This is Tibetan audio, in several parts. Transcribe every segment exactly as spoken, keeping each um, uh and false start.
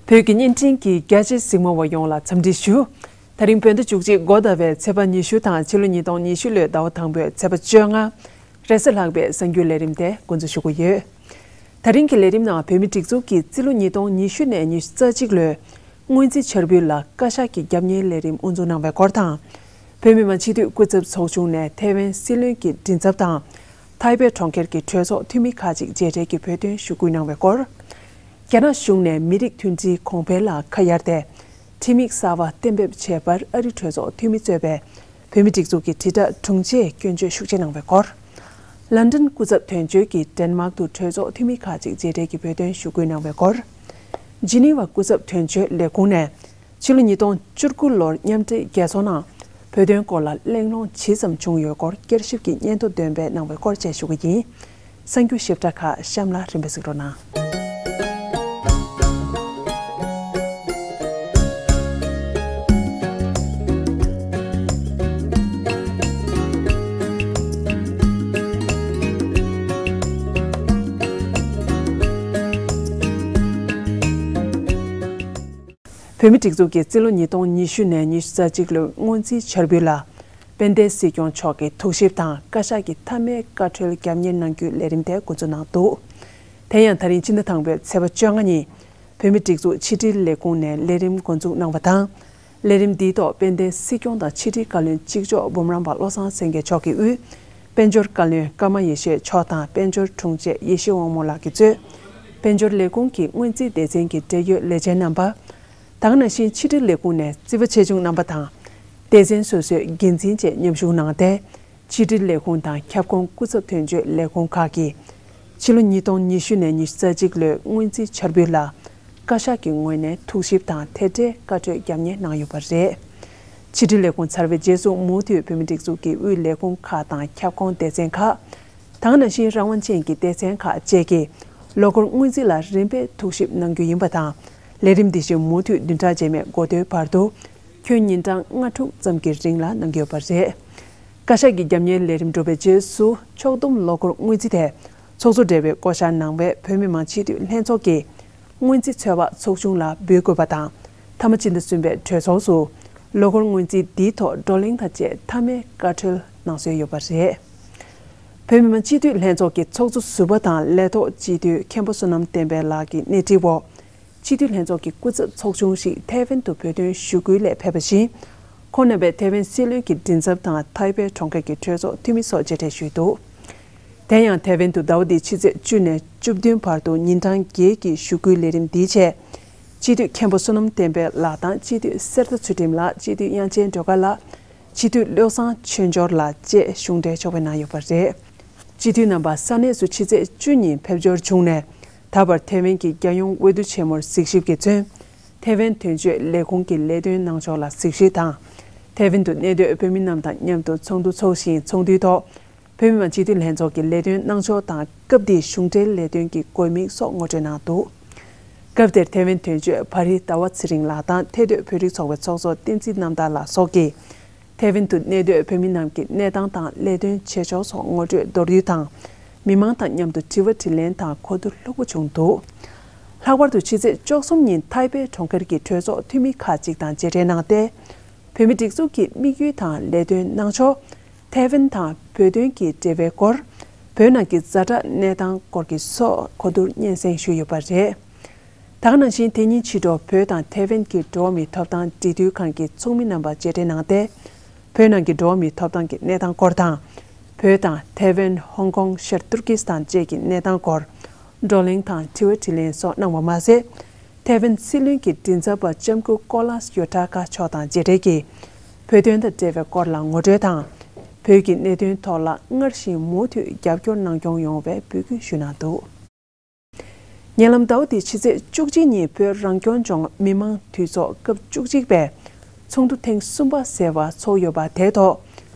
བོད་ཀྱི་བརྙན་འཕྲིན་གྱི་རྒྱ་ཆེ་གཟིགས་མོ་བ་ཡོངས་ལ་འཚམས་འདྲི་ཞུ། ད་རིང་བོད་ཟླ་བཅུ་གཅིག་འགོ་ཟླ་བའི་ཚེས་པ་ཉི་ཤུ་དང་ཕྱི་ལོ་ཉིས་སྟོང་ཉི་ཤུ་ལོའི་ཟླ་བ་དང་པོའི་ཚེས་པ་བཅོ་ལྔ། རེས་གཟའ་ལྷག་པའི་གསར་འགྱུར་ལས་རིམ་དེ་འགོ་འཛུགས་ཞུ་གི་ཡོད། ད་རིང་གི་ལས་རིམ་ནང་བོད་མིའི་སྒྲིག་འཛུགས་ཀྱིས་རྩིས་ལོ་ཉིས་སྟོང་ཉི་ཤུ་ནས་ཉི་ཤུ་རྩ་གཅིག་ལོའི་སྔོན་རྩིས་འཆར་འབུལ་ལ་བཀའ་ཤག་གི་རྒྱབ་གཉེར་ལས་རིམ་དབུ་འཛུགས་གནང་བའི་སྐོར་དང་། བོད་མི་མང་སྤྱི་འཐུས་སྐུ་ཚབ་ཚོགས་ཆུང་ནས་ཐའེ་ཝན་སྲིད་བློན་གྱི་མགྲིན་ཚབ་དང་། ཐའེ་པེ་གྲོང་ཁྱེར་གྱི་གྲོས་ཚོགས་འཐུས་མི་ཁག་ཅིག་མཇལ་འཕྲད་ཀྱིས་བོད་དོན་ཞུ་སྐུལ་གནང་བའི་སྐོར། རྒྱ་ནག་གཞུང་ནས་མི་རིགས་མཐུན་སྒྲིལ་གོང་འཕེལ་ལ་ཁ་གཡར་ཏེ། ཁྲིམས་ཡིག་གསར་བ་གཏན་འབེབས་བྱས་པར་ཨ་རི་གྲོས་ཚོགས་འཐུས་མི་གཙོས་པའི་བོད་མི་སྒྲིག་འཛུགས་ཀྱི་དྲིལ་བསྒྲགས་དྲུང་ཆེས་སྐྱོན་བརྗོད་ཤུགས་ཆེ་གནང་བའི་སྐོར། ལན་ཀྲན་སྐུ་ཚབ་དོན་གཅོད་ཀྱིས་ཌེན་མཱག་ཏུ་གྲོས་ཚོགས་འཐུས་མི་ཁག་ཅིག་མཇལ་འཕྲད་ཀྱིས་བོད་དོན་ཞུ་སྐུལ་གནང་བའི་སྐོར། ཇི་ནི་ཝ་སྐུ་ཚབ་དོན་གཅོད་ལས་ཁུངས་ནས་ཕྱི་ལོ་ཉིས་སྟོང་བཅུ་དགུ་ལོར་མཉམ་འབྲེལ་རྒྱལ་ཚོགས་ནང་བོད་དོན་སྐོར་ལ་གླེང་སློང་ཇི་ཙམ་བྱུང་ཡོད་སྐོར་བསྐྱར་ཞིབ་ཀྱི་སྙན་ཐོ་འདོན་སྤེལ་གནང་བའི་སྐོར་བཅས་ཞུ་གི་ཡིན། གསར་འགྱུར་ཞིབ་ཕྲ་ཁག་གཤམ་ལ་རིམ་པས་གཟིགས་རོགས་གནང་། བོད་མི་སྒྲིག་འཛུགས་ཀྱིས་རྩིས་ལོ་ཉིས་སྟོང་ཉི་ཤུ་ནས་ཉི་ཤུ་རྩ་གཅིག་ལོའི་སྔོན་རྩིས་འཆར་འབུལ་ལ། དཔལ་ལྡན་སྲིད་སྐྱོང་མཆོག་གི་ཐུགས་ཞིབ་དང་བཀའ་ཤག་གི་མཐའ་མའི་བཀའ་འཁྲོལ་རྒྱབ་གཉེར་གནང་རྒྱུའི་ལས་རིམ་དེ་འགོ་འཛུགས་གནང་འདུག་དེ་ཡང་ད་རིང་ཕྱི་ཟླ་དང་པོའི་ཚེས་པ་བཅོ་ལྔ་ཉིན། བོད་མིའི་སྒྲིག་འཛུགས་ཕྱི་དྲིལ་ལས་ཁུངས་ནས་ལས་རིམ་འགོ་འཛུགས་གནང་བ་དང་། ལས་རིམ་འདིའི་ཐོག་དཔལ་ལྡན་སྲིད་སྐྱོང་དང་ཕྱི་དྲིལ་བཀའ་བློན་གཅིག་ལྕོགས་འབུམ་རམས་པ་བློ་བཟང་སེང་གེ་མཆོག་གི་དབུས། དཔལ་འབྱོར་བཀའ་བློན་ཀརྨ་ཡེ་ཤེས་མཆོག་དང་དཔལ་འབྱོར་དྲུང་ཆེ་ཡེ་ཤེས་དབང་མོ་ལགས་ཀྱིས་གཙོས། དཔལ་འབྱོར་ལས་ཁུངས་ཀྱི་སྔོན་རྩིས་སྡེ་ཚན་གྱི་འབྲེལ་ཡོད་ལས་བྱེད་རྣམ་པ། ད་ག་ནང་བཞིན་ཕྱི་དྲིལ་ལས་ཁུངས་ནས་རྩིས་པ་ཆེ་ཆུང་རྣམ་པ་དང་། སྡེ་ཚན་སོ་སོའི་འགན་འཛིན་བཅས་མཉམ་ཞུགས་གནང་སྟེ། ཕྱི་དྲིལ་ལས་ཁུངས་དང་ཁྱབ་ཁོངས་སྐུ་ཚབ་དོན་གཅོད་ལས་ཁུངས་ཁག་གིས། ཕྱི་ལོ་ཉིས་སྟོང་ཉི་ཤུ་ནས་ཉི་ཤུ་རྩ་གཅིག་ལོའི་སྔོན་རྩིས་འཆར་འབུལ་ལ། བཀའ་ཤག་གི་ངོས་ནས་ཐུགས་ཞིབ་དང་དེ་འབྲེལ་བཀའ་འཁྲོལ་རྒྱབ་གཉེར་གནང་ཡོད་པ་རེད། ཕྱི་དྲིལ་ལས་ཁུངས་ཚར་བའི་རྗེས་སུ་མུ་མཐུད་བོད་མིའི་སྒྲིག་འཛུགས་ཀྱི་དབུས་ལས་ཁུངས་ཁག་དང་ཁྱབ་ཁོངས་སྡེ་ཚན་ཁག་དང་། ནང་བཞིན་རང་དབང་ཅན་གྱི་སྡེ་ཚན་ཁག་བཅས་ཀྱིས་ལོ་འཁོར་སྔོན་རྩིས་ལ་རིམ་པས་ཐུགས་ཞིབ་གནང་རྒྱུ་ཡིན་པ་དང་། ལས་རིམ་འདི་བཞིན་མུ་མཐུད་བདུན་ཕྲག་རྗེས་མའི་འགོ་སྟོད་བར་དུ། ཁྱོན་ཉིན་གྲངས་ལྔ་དྲུག་ཙམ་གྱི་རིང་ལ་གནང་གི་ཡོད་པ་རེད། བཀའ་ཤག་གི་རྒྱབ་གཉེར་ལས་རིམ་གྲུབ་པའི་རྗེས་སུ་ཕྱོགས་བསྡོམས་ལོ་འཁོར་སྔོན་རྩིས་དེ་ཚོགས་གཙོ་སྦྲེལ་བའི་བསྐོ་བཞག་གནང་བའི་བོད་མི་མང་སྤྱི་འཐུས་ལྷན་ཚོགས་ཀྱིས་སྔོན་རྩིས་ཚོད་དཔག་ཚོགས་ཆུང་ལ་འབུལ་དགོས་པ་དང་། མཐའ་མ་སྤྱི་ཟླ་གསུམ་པའི་གྲོས་ཚོགས་སུ་ལོ་འཁོར་སྔོན་རྩིས་འདིའི་ཐོག་བགྲོ་གླེང་དང་བཅས་མཐའ་མའི་བཀའ་འཁྲོལ་གནང་སྲོལ་ཡོད་པ་རེད། བོད་མི་མང་སྤྱི་འཐུས་ལྷན་ཚོགས་ཀྱི་ཚོགས་གཙོ་ཟུར་པ་དང་ལས་ཐོག་སྤྱི་འཐུས་མཁན་པོ་བསོད་ནམས་བསྟན་འཕེལ་ལགས་ཀྱི་སྣེ་ཁྲིད་འོག་སྤྱི་འཐུས་ལྷན་ཚོགས་ཀྱི་སྐུ་ཚབ་ཚོགས་ཆུང་ཞིག་ཐའེ་ཝན་དུ་བོད་དོན་ཞུ་སྐུལ་སླད་ཕེབས་པ་བཞིན། ཁོང་རྣམ་པས་ཐའེ་ཝན་སྲིད་བློན་གྱི་མགྲིན་ཚབ་དང་ཐའེ་པེ་གྲོང་ཁྱེར་གྱི་གྲོས་ཚོགས་འཐུས་མི་སོགས་མཇལ་འཕྲད་ཞུས་འདུག་དེ་ཡང་ཐའེ་ཝན་དུ་ཟླ་བ་འདིའི་ཕྱི་ཚེས་བཅུ་ནས་བཅུ་བདུན་བར་དུ་ཉིན་གྲངས་བརྒྱད་ཀྱི་ཞུ་སྐུལ་ལས་རིམ་འདིའི་ཆེད། སྤྱི་འཐུས་མཁན་པོ་བསོད་ནམས་བསྟན་འཕེལ་ལགས་དང་སྤྱི་འཐུས་གསེར་རྟ་ཚུལ་ཁྲིམས་ལགས། སྤྱི་འཐུས་དབྱངས་ཅན་སྒྲོལ་དཀར་ལགས། སྤྱི་འཐུས་བློ་བཟང་ཆོས་འབྱོར་ལགས་བཅས་གཞུང་འབྲེལ་ཕྱོགས་ཕེབས་གནང་ཡོད་པ་རེད། སྤྱི་འཐུས་རྣམ་པ་ས་གནས་སུ་ཕྱི་ཚེས་བཅུ་ཉིན་ཕེབས་འབྱོར་བྱུང་ནས། ད་བར་ཐའེ་ཝན་གྱི་རྒྱལ་ཡོངས་འོས་བསྡུ་ཆེན་མོར་གཟིགས་ཞིབ་ཀྱིས་མཚོན། ཐའེ་ཝན་དོན་གཅོད་ལས་ཁུངས་ཀྱི་ལས་དོན་གནང་ཕྱོགས་ལ་གཟིགས་ཞིབ་དང་། ཐའེ་ཝན་དུ་གནས་སྡོད་བོད་མི་རྣམས་དང་མཉམ་དུ་ཚོགས་འདུ་འཚོགས་ཤིང་། ཚོགས་འདུའི་ཐོག་བོད་མི་མང་སྤྱི་འཐུས་ལྷན་ཚོགས་ཀྱི་ལས་དོན་གནང་ཕྱོགས་དང་། སྐབས་འདིའི་གཞུང་འབྲེལ་ལས་དོན་གྱི་དགོས་དམིགས་སོགས་ངོ་སྤྲོད་གནང་འདུག་སྐབས་དེར་ཐའེ་ཝན་དོན་གཅོད་བྷ་རི་ཟླ་བ་ཚེ་རིང་ལགས་དང་། ཐེ་སྡོད་བོད་རིགས་ཚོགས་པའི་ཚོགས་གཙོ་བསྟན་འཛིན་རྣམ་དག་ལགས་སོགས་ཀྱིས། ཐའེ་ཝན་དུ་གནས་སྡོད་བོད་མི་རྣམས་ཀྱི་གནས་སྟངས་དང་ལས་དོན་བྱེད་ཕྱོགས་སོགས་ངོ་སྤྲོད་མདོར་བསྡུས་དང་། མི་མང་དང་མཉམ་དུ་དྲི་བ་དྲིས་ལན་དང་གོ་བསྡུར་ལྷུག་པོ་བྱུང་འདུག་ལྷག་པར་དུ་ཕྱི་ཚེས་བཅུ་གསུམ་ཉིན་ཐའེ་པེ་གྲོང་ཁྱེར་གྱི་གྲོས་ཚོགས་འཐུས་མི་ཁག་ཅིག་དང་མཇལ་འཕྲད་གནང་སྟེ། བོད་མིའི་སྒྲིག་འཛུགས་ཀྱི་དམིགས་ཡུལ་དང་ལས་དོན་གནང་ཕྱོགས། ཐའེ་ཝན་དང་བོད་དོན་གྱི་འབྲེལ་བའི་སྐོར། བོད་ནང་གི་ཛ་དྲག་གནས་སྟངས་སྐོར་གྱི་སོགས་གོ་བསྡུར་སྙན་སེང་ཞུས་ཡོད་པ་རེད། ད་ག་ནང་བཞིན་དེ་ཉིན་ཕྱི་དྲོ་བོད་དང་ཐའེ་ཝན་གྱི་འགྲོ་བ་མིའི་ཐོབ་ཐང་འབྲེལ་མཐུད་ཁང་གི་ཚོགས་མི་རྣམ་པ་མཇལ་འཕྲད་གནང་སྟེ། བོད་ནང་གི་འགྲོ་བ་མིའི་ཐོབ་ཐང་གི་གནས་སྟངས་སྐོར་དང་། བོད་དང་ཐའེ་ཝན། ཧོང་ཀོང་། ཤར་ཏུར་ཀི་སི་ཐན་བཅས་ཀྱི་གནས་སྟངས་སྐོར། བགྲོ་གླེང་དང་དྲི་བ་དྲིས་ལན་སོགས་གནང་བ་མ་ཟད། ཐའེ་ཝན་སྲིད་བློན་གྱི་མགྲིན་ཚབ་པ་ལྕམ་སྐུ་ཀོ་ལཱས་ཡོ་ཐ་ཀ་མཆོག་དང་མཇལ་འཕྲད་ཀྱིས། བོད་དོན་དང་འབྲེལ་བའི་སྐོར་ལ་ངོ་སྤྲོད་དང་། བོད་ཀྱི་གནད་དོན་ཐོག་ལ་སྔར་བཞིན་མུ་མཐུད་རྒྱབ་སྐྱོར་གནང་སྐྱོང་ཡོང་བའི་འབོད་སྐུལ་ཞུས་གནང་འདུག་ཉེ་ལམ་ཟླ་བ་འདིའི་ཕྱི་ཚེས་བཅུ་གཅིག་ཉིན་བོད་རང་སྐྱོང་ལྗོངས་མི་དམངས་འཐུས་ཚོགས་སྐབས་བཅུ་གཅིག་པའི་ཚོགས་འདུ་ཐེངས་གསུམ་པ་ཟེར་བ་ཚོགས་ཡོད་པ་དེའི་ཐོག་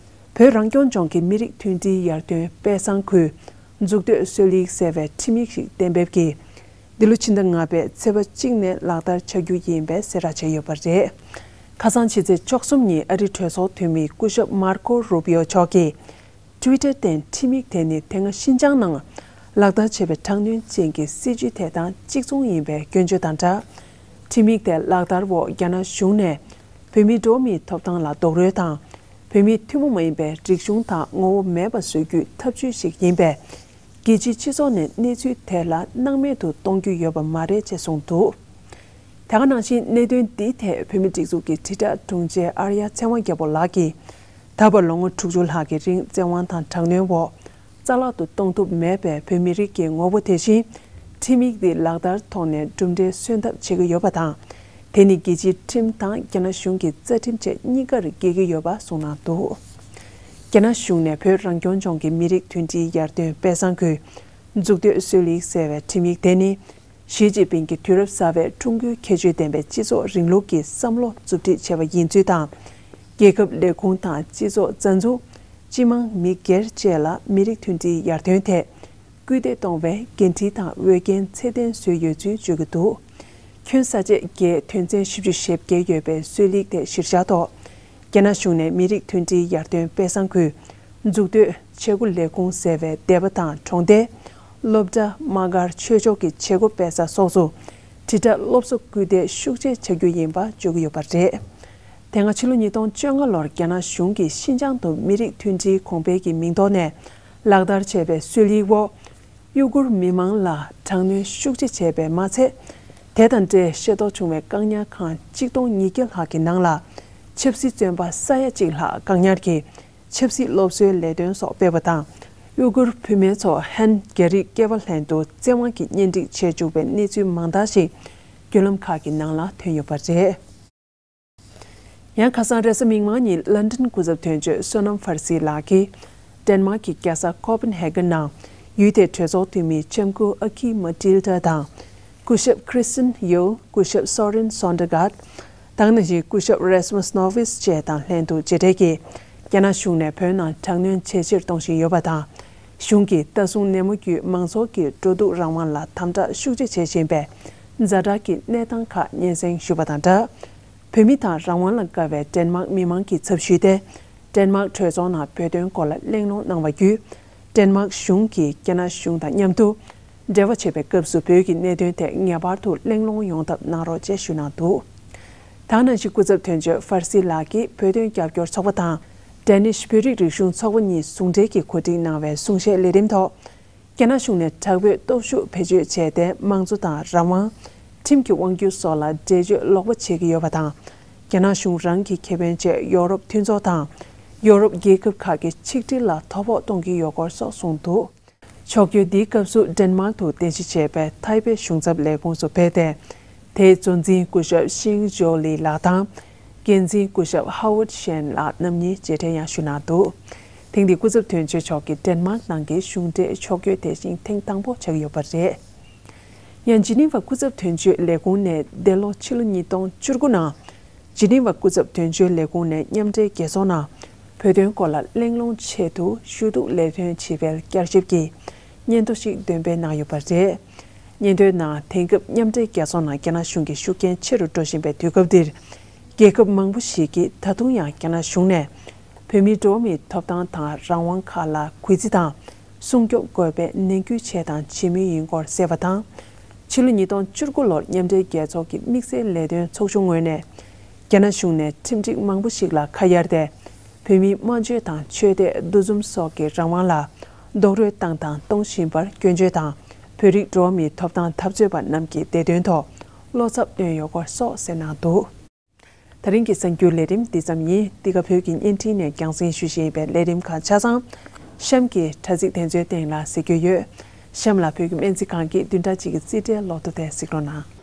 བོད་རང་སྐྱོང་ལྗོངས་ཀྱི་མི་རིགས་མཐུན་སྒྲིལ་ཡར་ཐོན་དཔེ་བཟང་ཁུལ་འཛུགས་གཏོད་སྲོལ་ཡིག་ཟེར་བའི་ཁྲིམས་ཡིག་ཞིག་གཏན་འབེབས་ཀྱིས། འདི་ལོ་ཕྱི་ཟླ་ལྔ་པའི་ཚེས་པ་གཅིག་ནས་ལག་བསྟར་བྱ་རྒྱུ་ཡིན་པའི་གསལ་བསྒྲགས་བྱས་ཡོད་པ་རེད། ཁ་སང་ཕྱི་ཚེས་བཅུ་གསུམ་ཉིན་ཨ་རིའི་གྲོས་ཚོགས་འཐུས་མི་སྐུ་ཞབས་མར་ཀོ་རུ་པིའོ་མཆོག་གིས། ཊི་ཝི་ཊར་སྟེང་ཁྲིམས་ཡིག་དེ་ནི་དེ་སྔ་ཤིན་ཅང་ནང་ལག་བསྟར་བྱས་པའི་དྲག་གནོན་ཅན་གྱི་སྲིད་བྱུས་དེ་དང་གཅིག་མཚུངས་ཡིན་པའི་སྐྱོན་བརྗོད་དང་སྦྲགས། ཁྲིམས་ཡིག་དེ་ལག་བསྟར་འོག་རྒྱ་ནག་གཞུང་ནས་བོད་མིའི་འགྲོ་བ་མིའི་ཐོབ་ཐང་ལ་རྡོག་རོལ་དང་། བོད་མིའི་ཐུན་མོང་མ་ཡིན་པའི་རིག་གཞུང་དང་ངོ་བོ་མེད་པ་བཟོ་རྒྱུའི་ཐབས་ཇུས་ཤིག་ཡིན་པས། རྒྱལ་སྤྱིའི་སྤྱི་ཚོགས་ནས་གནས་ཚུལ་དེ་ལ་སྣང་མེད་དུ་གཏོང་རྒྱུ་ཡོད་པ་མ་རེད་ཅེས་གསུངས་འདུག། དེ་ག་ནང་བཞིན་གནད་དོན་འདིའི་ཐད་བོད་མིའི་སྒྲིག་འཛུགས་ཀྱི་དྲིལ་བསྒྲགས་དྲུང་ཆེ་ཨར་ཡ་ཚེ་དབང་རྒྱལ་པོ་ལགས་ཀྱིས། ད་བར་ལོ་ངོ་དྲུག་ཅུ་ལྷག་གི་རིང་བཙན་དབང་དང་དྲག་གནོན་འོག་རྩ་བརླག་ཏུ་གཏོང་ཐུབ་མེད་པའི་བོད་མི་རིགས་ཀྱི་ངོ་བོ་དེ་བཞིན་ཁྲིམས་ཡིག་འདི་ལག་བསྟར་ཐོག་ནས་གྲུབ་འབྲས་སོན་ཐབས་བྱེད་ཀྱི་ཡོད་པ་དང་། དེ་ནི་རྒྱལ་སྤྱིའི་ཁྲིམས་དང་རྒྱ་ནག་གཞུང་གི་རྩ་ཁྲིམས་བཅས་གཉིས་ཀར་འགལ་གྱི་ཡོད་པ་གསུངས་གནང་འདུག། རྒྱ་ནག་གཞུང་ནས་བོད་རང་སྐྱོང་ལྗོངས་ཀྱི་མི་རིགས་མཐུན་སྒྲིལ་ཡར་ཐོན་དཔེ་བཟང་ཁུལ་འཛུགས་གཏོད་སྲོལ་ཡིག་ཟེར་བའི་ཁྲིམས་ཡིག་དེ་ནི། ཞི་ཅིན་ཕིང་གིས་དུས་རབས་གསར་པའི་ཀྲུང་གོའི་ཁྱད་ཆོས་ལྡན་པའི་སྤྱི་ཚོགས་རིང་ལུགས་ཀྱི་བསམ་བློ་མཛུབ་ཁྲིད་བྱས་པ་ཡིན་ཚུལ་དང་། རྒྱལ་ཁབ་ལས་ཁུངས་དང་སྤྱི་ཚོགས་རྩ་འཛུགས། སྤྱི་དམངས་མི་སྒེར་བཅས་ལ་མི་རིགས་མཐུན་སྒྲིལ་ཡར་ཐོན་ཐད་སྐུལ་འདེད་གཏོང་བའི་འགན་འཁྲི་དང་འོས་འགན་ཚད་ལྡན་བཟོས་ཡོད་ཚུལ་བརྗོད་ཀྱི་འདུག། ཁྱོན་ས་བཅད་བརྒྱད་དོན་ཚན་བཞི་བཅུ་ཞེ་བརྒྱད་ཡོད་པའི་སྲོལ་ཡིག་དེ་གཞིར་བཞག་ཐོག་རྒྱ་ནག་གཞུང་ནས་མི་རིགས་མཐུན་སྒྲིལ་ཡར་ཐོན་དཔེ་བཟང་ཁུལ། འཛུགས་གཏོད་བྱེད་སྒོ་ལས་ཁུངས་ཟེར་བའི་སྡེ་པ་དང་གྲོང་སྡེ། སློབ་གྲྭ། དམག་སྒར། ཆོས་ཕྱོགས་ཀྱི་བྱེད་སྒོ་སྤེལ་ས་སོགས་སུ། དྲིལ་བསྒྲགས་སློབ་གསོ་སྐུལ་འདེད་ཤུགས་ཆེ་བྱ་རྒྱུ་ཡིན་པ་བརྗོད་ཀྱི་ཡོད་པ་རེད། དེ་སྔ་ཕྱི་ལོ་ཉིས་སྟོང་བཅོ་ལྔ་ལོར་རྒྱ་ནག་གཞུང་གིས་ཤིན་ཅང་དུ་མི་རིགས་མཐུན་སྒྲིལ་གོང་འཕེལ་གྱི་མིང་ཐོག་ནས་ལག་བསྟར་བྱས་པའི་སྲོལ་ཡིག་འོག་གཡུ་གུར་མི་མང་ལ་དྲག་གནོན་ཤུགས་ཆེ་བྱས་པས་མ་ཚད། དེ་དང་འབྲེལ་ཤེས་རྟོགས་བྱུང་བའི་བཀག་ཉར་ཁང་གཅིག་སྟོང་ཉིས་བརྒྱ་ལྷག་གི་ནང་ལ། ཆབ་སྲིད་བཙོན་པ་ས་ཡ་གཅིག་ལྷག་བཀག་ཉར་གྱིས་ཆབ་སྲིད་སློབ་གསོའི་ལས་དོན་སོགས་སྤེལ་བ་དང་། གཡུ་གུར་བུད་མེད་ཚོ་ཧན་རྒྱ་རིགས་སྐྱེས་པ་ལྷན་དུ་བཙན་དབང་གིས་གཉེན་སྒྲིག་བྱས་བཅུག་པའི་གནས་ཚུལ་མང་དག་ཞིག་བརྒྱུད་ལམ་ཁག་གི་ནང་ལ་ཐོན་ཡོད་པ་རེད། ཡང་ཁ་སང་རེས་གཟའ་མིག་དམར་ཉིན་ལན་ཀྲན་སྐུ་ཚབ་དོན་གཅོད་བསོད་ནམས་ཧྥར་སི་ལགས་ཀྱིས། ཌེན་མཱག་གི་རྒྱལ་ས་ཀོ་པན་ཧེ་གན་ནང་ཡུལ་དེའི་གྲོས་ཚོགས་འཐུས་མི་ལྕམ་སྐུ་ཨ་ཁི་མ་ཏིལ་ཏ་དང་། སྐུ་ཞབས་ཁྲི་སན་ཡོ། སྐུ་ཞབས་སོ་རེན་སོན་ཏེ་གྷར། དེ་ནང་བཞིན་སྐུ་ཞབས་རེས་མོ་སི་ནོ་ཝིས་བཅས་དང་ལྷན་དུ་མཇལ་འཕྲད་ཀྱིས། རྒྱ་ནག་གཞུང་ནས་བོད་ནང་དྲག་གནོན་ཇེ་ཆེར་གཏོང་བཞིན་ཡོད་པ་དང་། གཞུང་གིས་ད་གཟོད་ནད་མུག་བརྒྱུད་མང་ཚོགས་ཀྱི་འགྲོ་འདུག་རང་དབང་ལ་དམ་དྲག་ཤུགས་ཆེ་བྱེད་བཞིན་པའི་ཛ་དྲག་གི་གནས་སྟངས་ཁག་སྙན་སེང་ཞུས་པ་དང་སྦྲགས། བོད་མི་དང་རང་དབང་ལ་དགའ་བའི་ཌེན་མཱག་མི་མང་གི་ཚབ་ཞུས་ཏེ། ཌེན་མཱག་གྲོས་ཚོགས་ནང་བོད་དོན་སྐོར་ལ་གླེང་སློང་གནང་བ་བརྒྱུད། ཌེན་མཱག་གཞུང་གིས་རྒྱ་ནག་གཞུང་དང་མཉམ་དུ་འབྲེལ་བ་བྱེད་པའི་སྐབས་སུ་བོད་ཀྱི་གནད་དོན་ཐད་ངེས་པར་དུ་གླེང་སློང་ཡོང་ཐབས་གནང་རོགས་ཅེས་ཞུས་གནང་འདུག། དེ་ནང་བཞིན་སྐུ་ཚབ་དོན་གཅོད་ཧྥར་སི་ལགས་ཀྱིས་བོད་དོན་རྒྱབ་སྐྱོར་ཚོགས་པ་དང་ཌེ་ནིཤ་བོད་རིགས་རིག་གཞུང་ཚོགས་པ་གཉིས་ཟུང་འབྲེལ་གྱིས་གོ་སྒྲིག་གནང་བའི་གསུང་བཤད་ལས་རིམ་ཐོག་རྒྱ་ནག་གཞུང་ནས་དྲག་པོའི་སྟོབས་ཤུགས་བེད་སྤྱོད་བྱས་ཏེ་དམངས་གཙོ་དང་རང་དབང་། ཁྲིམས་ཀྱི་དབང་སྒྱུར་སོགས་ལ་འགྲེལ་བརྗོད་ལོག་པ་བྱེད་ཀྱི་ཡོད་པ་དང་། རྒྱ་ནག་གཞུང་རང་གི་ཁེ་ཕན་ཆེད་ཡོ་རོབ་མཐུན་ཚོགས་དང་། ཡོ་རོབ་རྒྱལ་ཁབ་ཁག་གི་ཆིག་སྒྲིལ་ལ་དོ་ཕོག་གཏོང་གི་ཡོད་སྐོར་སོགས་གསུངས་འདུག། ཕྱོགས་བསྐྱོད་འདིའི་སྐབས་སུ་ཌེན་མཱག་ཏུ་རྟེན་གཞི་བྱས་པའི་ཐའེ་པེ་གཞུང་ཚབ་ལས་ཁུངས་སུ་ཕེབས་ཏེ། དེའི་གཙོ་འཛིན་སྐུ་ཞབས་ཤིང་ཇོ་ལི་ལགས་དང་། འགན་འཛིན་སྐུ་ཞབས་ཧ་ཝར་ཤན་ལགས་རྣམ་གཉིས་མཇལ་འཕྲད་ཡང་ཞུས་གནང་འདུག། ཐེངས་འདིའི་སྐུ་ཚབ་དོན་གཅོད་མཆོག་གིས་ཌེན་མཱག་ནང་གི་གཞུང་འབྲེལ་ཕྱོགས་བསྐྱོད་དེ་བཞིན་ཐེངས་དང་པོ་ཆགས་ཀྱི་ཡོད་པ་རེད། ཡང་ཇི་ནི་ཝ་སྐུ་ཚབ་དོན་གཅོད་ལས་ཁུངས་ནས་འདས་ལོ་ཕྱི་ལོ་ཉིས་སྟོང་བཅུ་དགུ་ནང་། ཇི་ནི་ཝ་སྐུ་ཚབ་དོན་གཅོད་ལས་ཁུངས་ནས་མཉམ་འབྲེལ་རྒྱལ་ཚོགས་ནང་བོད་དོན་སྐོར་ལ་གླེང་སློང་ཆེད་དུ་ཞུ་གཏུག་ལས་དོན་བྱེད་པའི་བསྐྱར་ཞིབ་ཀྱི་སྙན་ཐོ་ཞིག་འདོན་སྤེལ་གནང་ཡོད་པ་རེད། སྙན་ཐོའི་ནང་དེང་སྐབས་མཉམ་འབྲེལ་རྒྱལ་ཚོགས་ནང་རྒྱ་ནག་གཞུང་གི་ཤུགས་རྐྱེན་ཆེ་རུ་འགྲོ་བཞིན་པའི་དུས་སྐབས་འདིར། རྒྱལ་ཁབ་མང་པོ་ཞིག་གིས་ད་དུང་ཡང་རྒྱ་ནག་གཞུང་ནས་བོད་མིའི་འགྲོ་བ་མིའི་ཐོབ་ཐང་དང་རང་དབང་ཁག་ལ་གུས་བརྩི་དང་སྲུང་སྐྱོབ་དགོས་པའི་ནན་སྐུལ་བྱས་དང་བྱེད་མུས་ཡིན་སྐོར་གསལ་བ་དང་། ཕྱི་ལོ་ཉིས་སྟོང་བཅུ་དགུ་ལོར་མཉམ་འབྲེལ་རྒྱལ་ཚོགས་ཀྱི་དམིགས་བསལ་ལས་དོན་ཚོགས་ཆུང་ངོས་ནས། རྒྱ་ནག་གཞུང་ནས་ཁྲིམས་སྒྲིག་མང་པོ་ཞིག་ལ་ཁ་གཡར་ཏེ། བོད་མིའི་སྨྲ་བརྗོད་དང་ཆོས་དད་འདུ་འཛོམས་སོགས་ཀྱི་རང་དབང་ལ་རྡོག་རོལ་བཏང་དང་གཏོང་བཞིན་པར་སྐྱོན་བརྗོད་དང་། བོད་རིགས་འགྲོ་བ་མིའི་ཐོབ་ཐང་འཐབ་རྩོད་པ་རྣམས་ཀྱི་བདེ་དོན་ཐོག་བློ་འཚབ་བཏོན་ཡོད་སྐོར་སོགས་གསན་གནང་འདུག། ད་རིང་གི་གསར་འགྱུར་ལས་རིམ་འདི་ཙམ་ཡིན། འདི་ག་བོད་ཀྱི་བརྙན་འཕྲིན་ནས་རྒྱང་སྲིང་ཞུ་བཞིན་ཡོད་པའི་ལས་རིམ་ཁག་ཆ་ཚང་གཤམ་གྱི་དྲ་ཚིགས་དེ་ཚོའི་སྟེང་ལ་གཟིགས་རྒྱུ་ཡོད། གཤམ་ལ་བོད་ཀྱི་སྨན་རྩིས་ཁང་གི་བདུན་ཕྲག་གཅིག་གི་རྩིས་ཁྲའི་ལོ་ཐོ་དེ་གཟིགས་རོགས་གནང་།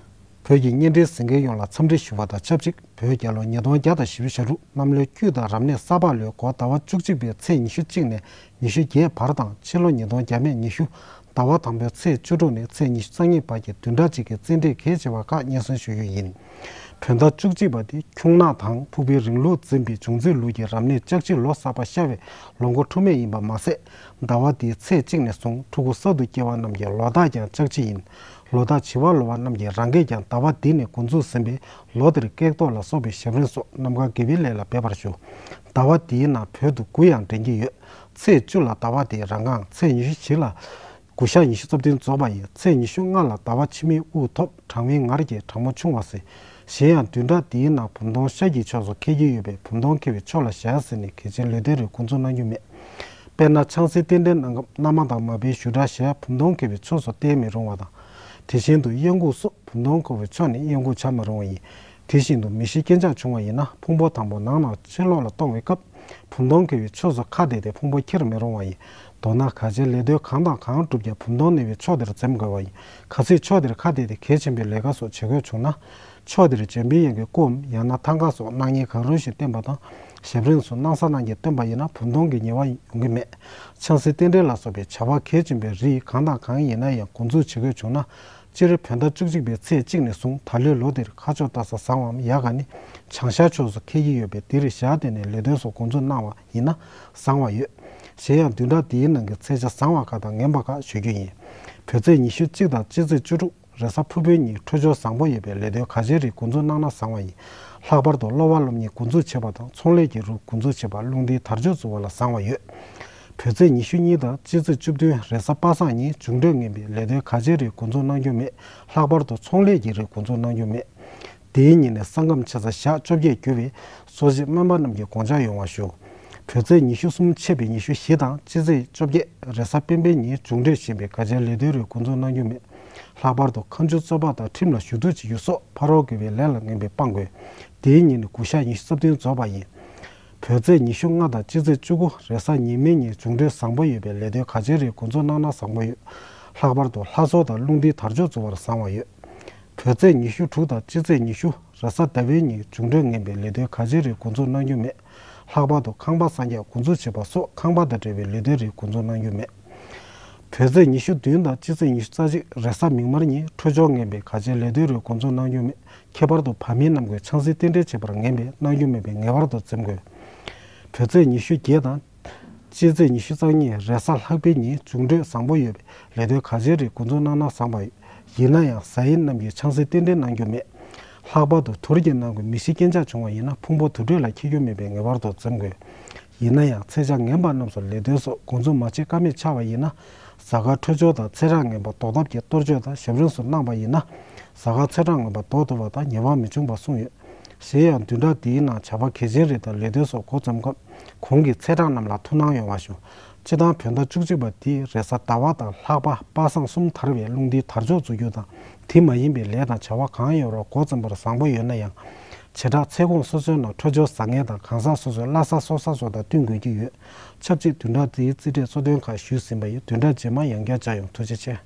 བོད་ཀྱི་བརྙན་འཕྲིན་གཟིགས་མཁན་ཡོངས་ལ་འཚམས་འདྲི་ཞུ་བ་དང་ཆབས་ཅིག། བོད་རྒྱལ་ལོ་ཉིས་སྟོང་བརྒྱ་དང་བཞི་བཅུ་ཞེ་དྲུག་གནམ་ལོའི་དཀྱུས་དང་རབ་གནས་ས་ཕག་ལོའི་འགོ་ཟླ་བ་བཅུ་གཅིག་པའི་ཚེས་ཉི་ཤུ་གཅིག་ནས་ཉི་ཤུ་བརྒྱད་བར་དང་ཕྱི་ལོ་ཉིས་སྟོང་བརྒྱ་མེད་ཉི་ཤུ་ཟླ་བ་དང་པོའི་ཚེས་བཅུ་དྲུག་ནས་ཚེས་ཉི་ཤུ་རྩ་གཉིས་བར་གྱི་བདུན་ཕྲག་གཅིག་གི་རྩིས་འབྲས་གལ་ཆེ་བ་ཁག་སྙན་སེང་ཞུ་རྒྱུ་ཡིན། བོད་ཟླ་བཅུ་གཅིག་པ་དེ་ཁྱུང་ནག་དང་ཕུག་པའི་རིང་ལུགས་འཛིན་པའི་འབྱུང་རྩིས་ལུགས་ཀྱི་རབ་གནས་ལྕགས་བྱི་ལོ་གསར་པ་ཤར་བའི་ལོ་འགོ་འཁྲུག་མེད་ཡིན་པ་མ་ཟད། ཟླ་བ་འདིའི་ཚེས་གཅིག་ནས་བཟུང་ཕྲུ་གུ་གསར་དུ་སྐྱེ་བ་རྣམས་ཀྱི་ལོ་རྟགས་ཀྱང་ལྕགས་བྱི་ཡིན། ལོ་རྟགས་བྱི་བ་ལོ་བ་རྣམས་ཀྱིས་རང་སྐད་ཀྱང་ཟླ་བ་འདི་ནས་འགོ་འཛུགས་ཟིན་པས་ལོ་འདིར་སྐྱེས་ཐོག་ལ་སོགས་པའི་ཞབས་རིམ་སོགས་རྣམ་དཀར་དགེ་བའི་ལས་ལ་འབད་པར་ཞུ། ཟླ་བ་འདིའི་ནང་བོད་དུ་དགུ་ཡང་འདྲེན་གྱི་ཡོད། ཚེས་བཅུ་ལ་ཟླ་བ་འདིའི་རང་རྐང་། ཚེས་ཉི་ཤུ་བཞི་ལ་ དགུ་ཞག་ཉི་ཤུ་རྩ་བདུན་རྫོགས་པ་ཡི་ཚེས་ཉི་ཤུ་ལྔ་ལ་ཟླ་བ་ཕྱི་མའི་དབུགས་ཐོབ། གྲང་བའི་ངར་གྱིས་གྲང་མོ་ཕྱུང་བ་ཟེར། གཞན་ཡང་བདུན་ཕྲག་འདིའི་ནང་བུམ་སྟོང་ཤར་གྱི་ཕྱོགས་སུ་ཁེལ་གྱི་ཡོད་པས་བུམ་སྟོང་ཁེལ་བའི་ཕྱོགས་ལ་བཞག་ཟེར་ནས་གལ་ཆེན་ལས་དོན་རིགས་འགོ་འཛུགས་གནང་རྒྱུ་མེད། དཔེར་ན་ཆང་སའི་རྟེན་འབྲེལ་གནང་སྐབས་མནའ་མ་དང་མ་པའི་བཞུགས་གྲལ་བཞག་བུམ་སྟོང་ཁེལ་བའི་ཕྱོགས་སུ་བསྟན་མི་རུང་བ་དང་། དེ་བཞིན་དུ་གཡས་འགུགས་སོགས་བུམ་སྟོང་ཁེལ་བའི་ཕྱོགས་ནས་གཡས་འགུགས་བྱ་མི་རུང་བ་ཡིན། དེ་བཞིན་དུ་མི་ཤི་རྐྱེན་ཆག་བྱུང་བ་ཡིན་ན་ཕུང་པོ་དང་པོ་ནང་ན་ཕྱི་ལོགས་ལ་གཏོང་བའི་སྐབས་བུམ་སྟོང་ཁེལ་བའི་ཕྱོགས་སུ་ཁ་གཏད་དེ་ཕུང་པོ་ཁྱེར་མི་རུང་བ་ཡིན། མདོར་ན་གལ་ཆེན་ལས་དོན་གང་དང་གང་བསྒྲུབ་ཀྱང་བུམ་སྟོང་གནས་པའི་ཕྱོགས་དེར་འཛེམ་དགོས་པ་ཡིན། གལ་སྲིད་ཕྱོགས་དེར་ཁ་གཏད་དེ་གལ་ཆེན་པོའི་ལས་ཀ་སོགས་བྱེད་དགོས་བྱུང་ན། ཕྱོགས་དེར་འབྱོན་པའི་གཡང་གི་སྐུའམ་ཡང་ན་ཐང་ག་སོགས་སྣང་བརྙན་གང་རུང་ཞིག་བསྟན་པ་དང་། ཞབས་རིམ་སོགས་སྣང་ས་སྣང་བརྙན་བསྟན་པ་ཡིན་ན་བུམ་སྟོང་གི་ཉེས་པ་ཡོང་གི་མེད། ཆང་སའི་རྟེན་འབྲེལ་ལ་སོགས་པའི་བྱ་བ་གལ་ཆེན་པོའི་རིགས་གང་དང་གང་ཡིན་ན་ཡང་འགོ་འཛུགས་བྱེད་དགོས་བྱུང་ན། སྤྱིར་བོད་ཟླ་བཅུ་གཅིག་པའི་ཚེས་གཅིག་ནས་བཟུང་ད་ལོའི་ལོ་འདིར་ཁ་ཕྱོགས་སྟག་ཚང་བཟང་བའམ་ཡག་ག་ནི་བྱང་ཤར་ཕྱོགས་སུ་ཁེལ་གྱི་ཡོད་པས་འདིར་བཞག་སྟེ་ནས་ལས་དོན་སོགས་འགོ་འཛུགས་གནང་བ་ཡིན་ན་བཟང་བ་ཡོད། གཞན་ཡང་བདུན་ཕྲག་འདིའི་ནང་གི་ཚེས་ཆ་བཟང་བ་ཁག་དང་ངན་པ་ཁག་ཞུ་རྒྱུ་ཡིན། བོད་ཚེས་ཉི་ཤུ་གཅིག་དང་སྤྱི་ཚེས་བཅུ་དྲུག་རེས་གཟའ་ཕུར་བུའི་ཉིན་འཕྲོད་སྦྱོར་བཟང་པོ་ཡོད་པས་ལས་དོན་གལ་ཆེན་རིགས་འགོ་འཛུགས་གནང་ན་བཟང་བ་ཡིན། ལྷག་པར་དུ་སློབ་པ་སློབ་གཉེར་འགོ་འཛུགས་བྱེད་པ་དང་ཚོང་ལས་ཀྱི་རིགས་འགོ་འཛུགས་བྱེད་པ་རླུང་རྟའི་དར་ལྕོག་འཛུགས་པ་ལ་བཟང་བ་ཡོད། བོད་ཚེས་ཉི་ཤུ་གཉིས་དང་སྤྱི་ཚེས་བཅུ་བདུན་རེས་གཟའ་པ་སངས་ཉིན་འབྱུང་འཕྲོད་ངན་པས་ལས་དོན་གལ་ཆེན་རིགས་འགོ་འཛུགས་གནང་རྒྱུ་མེད། ལྷག་པར་དུ་ཚོང་ལས་ཀྱི་རིགས་འགོ་འཛུགས་གནང་རྒྱུ་མེད། དེའི་ཉིན་ནས་ས་ཁམས་ཆེ་ས་ཞག་བཅོ་བརྒྱད་རྒྱུ་བས་གསོ་བྱེད་སྨན་པ་རྣམས་ཀྱིས་དགོངས་འཆར་ཡོང་བ་ཞུ། བོད་ཚེས་ཉི་ཤུ་གསུམ་ཆད་པའི་ཉི་ཤུ་བཞི་དང་སྤྱི་ཚེས་བཅོ་བརྒྱད་རེས་གཟའ་སྤེན་པའི་ཉིན་འབྱུང་འཕྲོད་ཞན་པས་གལ་ཆེན་ལས་དོན་རིགས་འགོ་འཛུགས་གནང་རྒྱུ་མེད། ལྷག་པར་དུ་ཁ་མཆུ་རྩོད་པ་དང་ཁྲིམས་ལ་ཞུ་གཏུག་བྱེད་རྒྱུ་སོགས་ཕ་རོལ་དགོས་པའི་ལས་ལ་ངན་པས་སྤང་དགོས། དེའི་ཉིན་ནི་དགུ་ཞག་ཉི་ཤུ་རྩ་བདུན་རྫོགས་པ་ཡིན། བོད་ཚེས་ཉི་ཤུ་ལྔ་དང་སྤྱི་ཚེས་བཅུ་དགུ་རེས་གཟའ་ཉི་མའི་ཉིན་འབྱུང་འཕྲོད་བཟང་པོ་ཡོད་པས་ལས་དོན་གལ་ཆེན་རིགས་འགོ་འཛུགས་གནང་ན་བཟང་པོ་ཡོད། ལྷག་པར་དུ་ལྷ་གསོལ་དང་རླུང་རྟའི་དར་ལྕོག་འཛུགས་པར་བཟང་བ་ཡོད། བོད་ཚེས་ཉི་ཤུ་དྲུག་དང་སྤྱི་ཚེས་ཉི་ཤུ་རེས་གཟའ་ཟླ་བའི་ཉིན་འབྱུང་འཕྲོད་ངན་པས་ལས་དོན་གལ་ཆེན་རིགས་འགོ་འཛུགས་གནང་རྒྱུ་མེད། ལྷག་པར་དུ་ཁང་པ་གསར་རྒྱག་འགོ་འཛུགས་བྱེད་པ་སོགས་ཁང་པ་དང་འབྲེལ་བའི་ལས་དོན་རིགས་འགོ་འཛུགས་གནང་རྒྱུ་མེད། བོད་ཚེས་ཉི་ཤུ་བདུན་དང་སྤྱི་ཚེས་ཉི་ཤུ་རྩ་གཅིག་རེས་གཟའ་མིག་དམར་ཉིན་འཕྲོད་སྦྱོར་ངན་པས་གལ་ཆེན་ལས་དོན་རིགས་འགོ་འཛུགས་གནང་རྒྱུ་མེད། ཁྱད་པར་དུ་བ་མིན་རྣམས་ཀྱིས་ཆང་སའི་རྟེན་འབྲེལ་བྱེད་པར་ངན་པས་གནང་རྒྱུ་མེད་པས་ངེས་པར་དུ་འཛེམ་དགོས། བོད་ཚེས་ཉི་ཤུ་བརྒྱད་དང་། སྤྱི་ཚེས་ཉི་ཤུ་རྩ་གཉིས་རེས་གཟའ་ལྷག་པའི་ཉིན་འབྱུང་འཕྲོད་བཟང་པོ་ཡོད་པས་ལས་དོན་གལ་ཆེན་རིགས་འགོ་འཛུགས་གནང་ན་བཟང་བ་ཡོད། ཡིན་ན་ཡང་གཟའ་ཡིན་རྣམས་ཀྱིས་ཆང་སའི་རྟེན་འབྲེལ་གནང་རྒྱུ་མེད། ལྷག་པར་དུ་དུར་གྱི་ནང་གི་མི་ཤི་རྐྱེན་ཆག་བྱུང་བ་ཡིན་ན་ཕུང་པོ་དུར་ཁྲོད་ལ་འཁྱེར་རྒྱུ་མེད་པས་ངེས་པར་དུ་འཛེམ་དགོས། ཡིན་ན་ཡང་ཚེས་ཆ་ངན་པ་རྣམས་སུ་ལས་དོན་སོགས་འགོ་འཛུགས་མ་བྱེད་ཀ་མེད་ཆགས་པ་ཡིན་ན། གཟའ་སྐར་འཕྲོད་སྦྱོར་དང་ཚེས་གྲངས་ངན་པ་ཟློག་ཐབས་ཀྱི་གཏོར་བཅོས་དང་ཞབས་རིམ་སོགས་གནང་བ་ཡིན་ན། གཟའ་སྐར་ཚེས་གྲངས་ངན་པ་ཟློག་ཐུབ་པ་དང་ཉེས་པ་མི་འབྱུང་བ་གསུངས་ཡོད། གཞན་ཡང་བདུན་ཕྲག་འདིའི་ནང་བྱ་བ་གལ་ཆེན་རིགས་དང་ལས་དོན་སོགས་འགོ་བརྩམས་སྐབས་གོང་གི་ཚེས་གྲངས་རྣམས་ལ་ཐུགས་སྣང་ཡོང་བ་ཞུ། སྤྱིར་བཏང་བོད་ཟླ་བཅུ་གཅིག་པ་འདིའི་རེས་གཟའ་ཟླ་བ་དང་ལྷག་པ་པ་སངས་གསུམ་དར་བའི་རླུང་རྟའི་དར་ལྕོག་འཛུགས་རྒྱུ་དང་དེ་མ་ཡིན་པའི་ལས་དང་བྱ་བ་གང་ཡོད་རུང་འགོ་བརྩམས་པར་བཟང་པོ་ཡོད་ན་ཡང་། བྱེ་བྲག་ཚེས་ཁོངས་སོ་སོའི་ནང་འཕྲོད་སྦྱོར་བཟང་ངན་དང་གང་ཟག་སོ་སོའི་བླ་གཟའ་སྲོག་གཟའ་སོགས་དང་བསྟུན་དགོས་ཀྱི་ཡོད། ཆབས་ཅིག་བདུན་ཕྲག་འདིའི་རྩིས་འབྲས་གཙོ་དོན་ཁག་ཞུས་ཟིན་པ་ཡིན། བདུན་ཕྲག་རྗེས་མ་ཡང་བསྐྱར་མཇལ་ཡོང་། ཐུགས་རྗེ་ཆེ།